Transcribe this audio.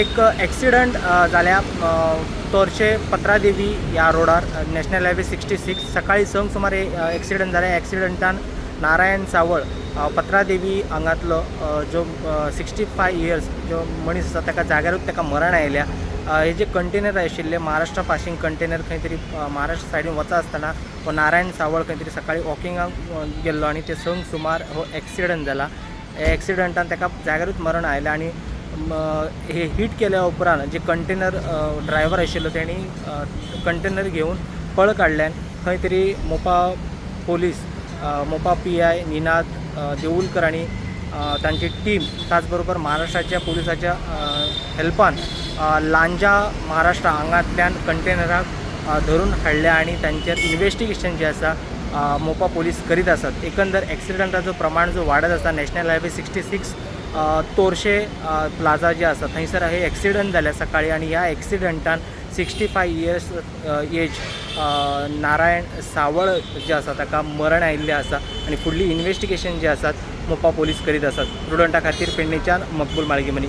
एक एक्सिडंट जाल्या तोरशे पत्रादेवी ह्या रोडार, नॅशनल हायवे 66. सकाळी 6 सुमार एक्सिडंट जाल्या. एक्सिडंटान नारायण सावळ, पत्रादेवी हांगातलो जो 65 इयर्स जो मनीस आसा, ताका जाग्यारूच ताका मरण आयल्या. हे जे कंटेनर आशिल्ले, महाराष्ट्र पासींग कंटेनर, खंय तरी महाराष्ट्र सायडीन वता आसतना हो नारायण सावळ खंय तरी सकाळी वॉकिंगाक गेल्लो आनी ते 6 सुमार हो एक्सिडंट जाला. ह्या एक्सिडंटान ताका जाग्यारूच मरण आयलें आनी हे हीट केल्या उपरांत जे कंटेनर ड्रायव्हर आशिल्लो, तेणी कंटेनर घेवन पळ काडल्यान. खंय तरी मोपा पोलीस, मोपा पीआय निनाद देऊलकर आनी तांची टीम, त्याच बरोबर महाराष्ट्राच्या पुलिसाच्या हेल्पान लांजा महाराष्ट्र हांगांतल्यान कंटेनराक धरून हाडल्या आनी तांचेर इन्वेस्टिगेशन जें आसा मोपा पोलीस करीत आसात. एकंदर एक्सिडंटाचो प्रमाण जो वाडत आसा, नॅशनल हायवे 66, तोरशे प्लाझा जे आसा, थंयसर हे एक्सिडंट जाल्या सकाळी आनी ह्या एक्सिडंटान 65 इयर्स एज नारायण सावळ जे आसा, ताका मरण आयिल्लें आसा आनी फुडली इन्वेस्टिगेशन जे आसात मोपा पोलीस करीत आसात. प्रुडंटा खातीर पेडणेच्यान मकबूल माळगीमनी.